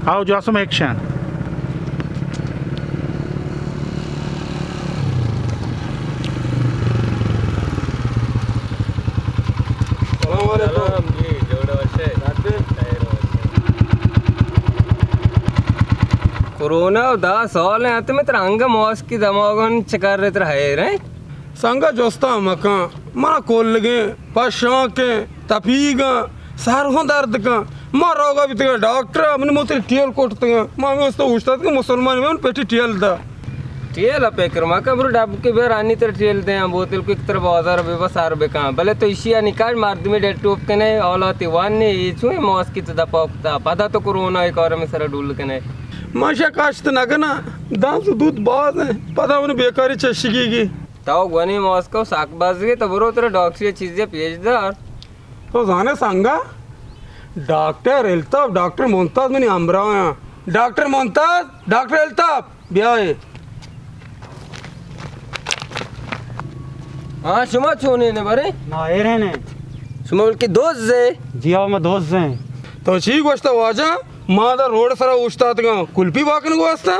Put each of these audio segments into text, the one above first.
آؤ جاسم، ایکشن۔ سلام علیکم۔ سلام جی، جوڑ وش ئے؟ خیر وش ئے۔ کرونا ءَ دہ سال اَنت، متر انگہ ماسک دماغاں چکر تر حیر ایں۔ سنگا جستا مکن، منا کلگیں، پشانکیں، تپیگاں، سر ہوں درد کن۔ ما روگا بیتگاں ڈاکٹر ءَ، منی موتر ٹیل کٹتگاں۔ ما ہمے واسطہ اوشتاتگاں، مسلمان من پیٹی ٹیل دا۔ ٹیل ءَ پکر مکن، برو ڈبکے بیار، انی تر ٹیل دیاں، بوتل کو، تر بازار بہ بس سر بکن۔ بلے تو ایشی ءَ نکاش، مردمی ڈیڈ ٹوپ کنے، حالاتی وان نے، اے چوئیں ماسکی تو دپا کتا، پدا تو کرونا ءِ کار ہمے سر ڈول کنے۔ ما شا کاشت نہ کناں، داں زدوت باز ایں، پدا من بیکاری چشگی گی۔ تو گونی ماسکو سک بزگی، تو برو ترا ڈاکٹری چیزے پیش دار۔ تو زانے سنگا، ڈاکٹر الطاف، ڈاکٹر ممتاز منی ہمراہ ہیں۔ ڈاکٹر ممتاز، ڈاکٹر الطاف، بیائے۔ ہاں، شما چونے نے برے؟ ناہرے نے۔ شما بلکہ دوز ہے؟ جی ہاں، ما دوز ہیں۔ تو چی گوشتا واجہ؟ ما دا روڈ سرا اوشتاتگاں، کلپی واکن گوستا؟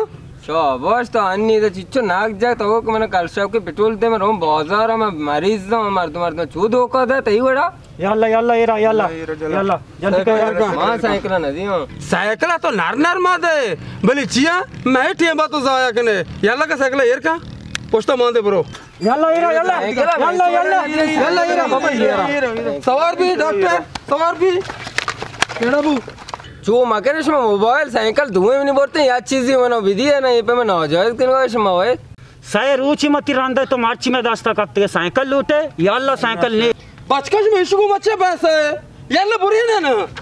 شاباش، تو انی دا چچو ناک جا، تو کہ من کل شاپ کے پٹرول دے، من روم بازار، من مریض ہوں، مردم، مردم چو دھوکا دا تئی وڑا۔ یا اللہ، یا اللہ، ایرا، یا اللہ، یا اللہ، جلدی کر، یا اللہ۔ ما سائیکل نہ دیوں۔ سائیکل تو نر نر ما دے، بلی چیا؟ میں ٹیم با تو ضائع کنے۔ یا اللہ کا سائیکل ایر کا، پشتا مان دے برو۔ یا اللہ، ایرا، یا اللہ، یا اللہ، یا اللہ، یا اللہ، ایرا، بابا، ایرا۔ سوار بھی ڈاکٹر، سوار بھی۔ کیڑا بو؟ چو مکن، شما موبائل، سائیکل دوئیں منی برتے، یا چیزی منا بدی ہے نا، یہ پہ میں ناجائز کنگا شما ہوئے۔ سئے روچی متی رندا تو مرچی میں دستا کپتگے سائیکل لوٹے، یا اللہ سائیکل نے۔ بچکش میں شگو مچے پیسہ ہے، یا اللہ بری نا نا۔